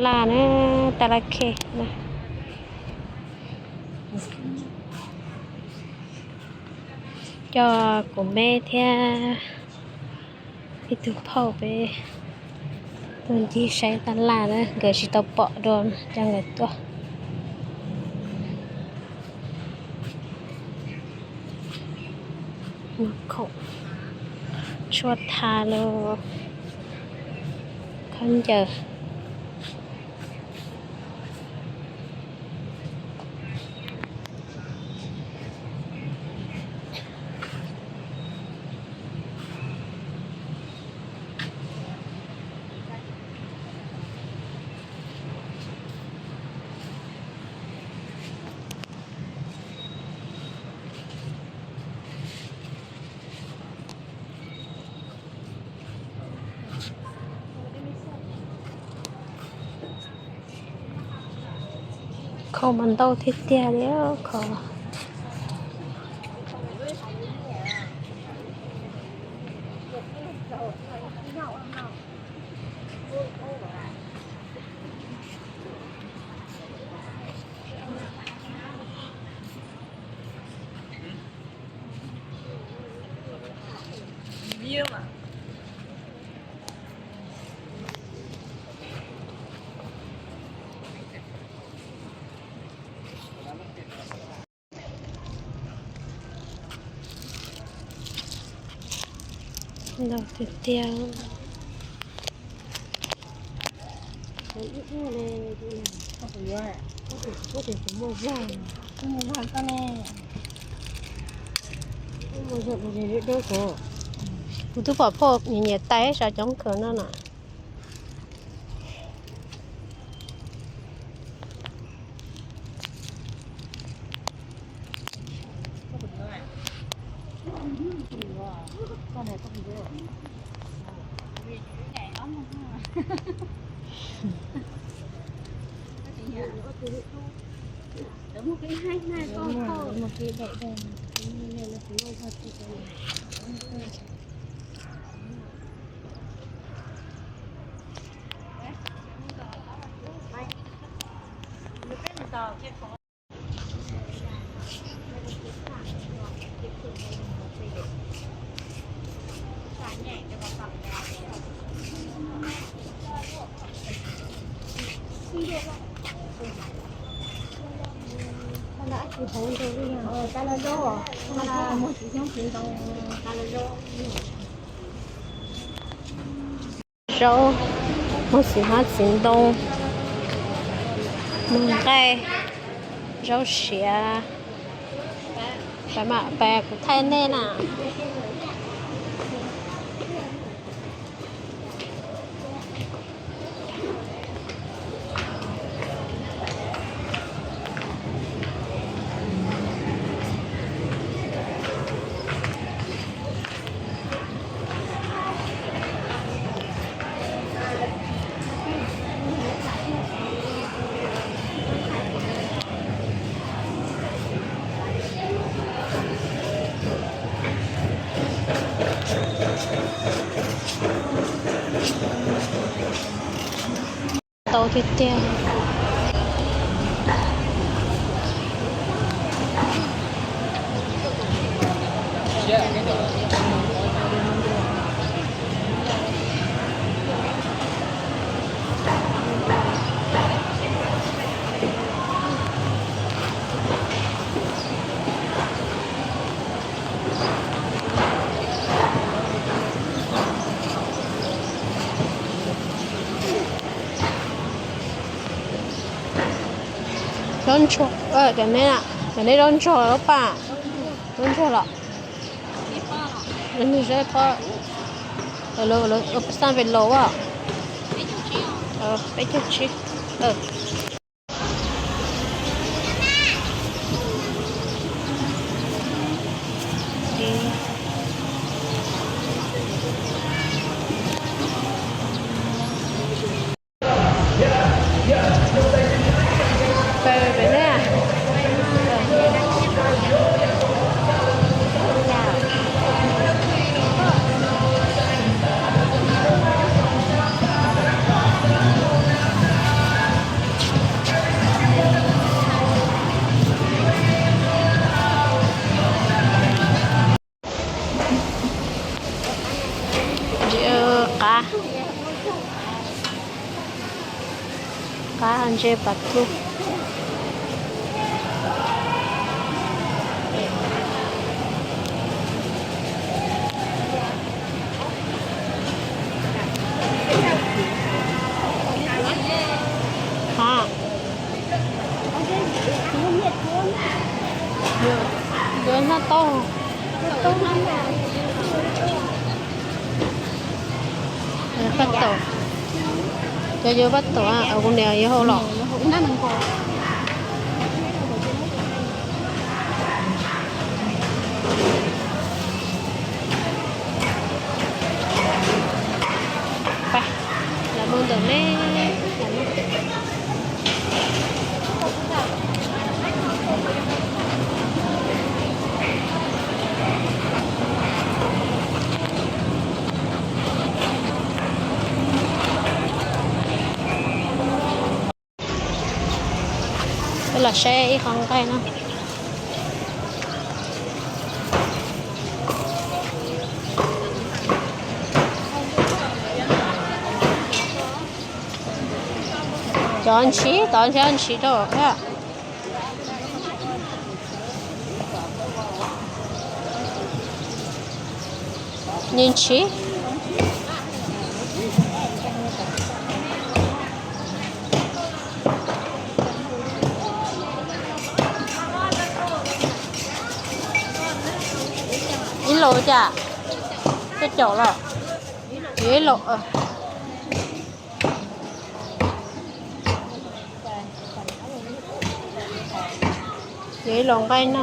Laj na, taj laj khej na. Coj kuv me thiab ib tug phauj peb tuaj ncig saib taj laj na, nkawd tsis tau pom dua, coj nkawd tuaj. Khoom tshuaj tha los khaub ncaws. Khoom mas ntau tiag tiag li khoom. Ntau tiag tiag. Kuv twb pom phauj nyiam nyiam tais sav coob kawg no na. Zaub, muaj txiv hmab txiv ntoo, muag nqaij, zaub siav. Pab mam pab kuv thaij nej na. Tau tiag tiag. Zaub ntsuag, cov neb, cov neb zaub ntsuag los paj, zaub ntsuag los. Xaj ve los, peb caug tsib. Qab ntse pas tug. Yuav noj tau. Paj taum, cov yuav paj taum, kuv niam yuav hau los. Pab, lawv mus ntawm ne. Peb los saib ib qho nqaij no. Cov ntshiv, cov ntshiv, ntshiv rau thiab. Ntshiv. Ib los cas? Peb caum los? Yuav ib los, yuav ib los nqaij no.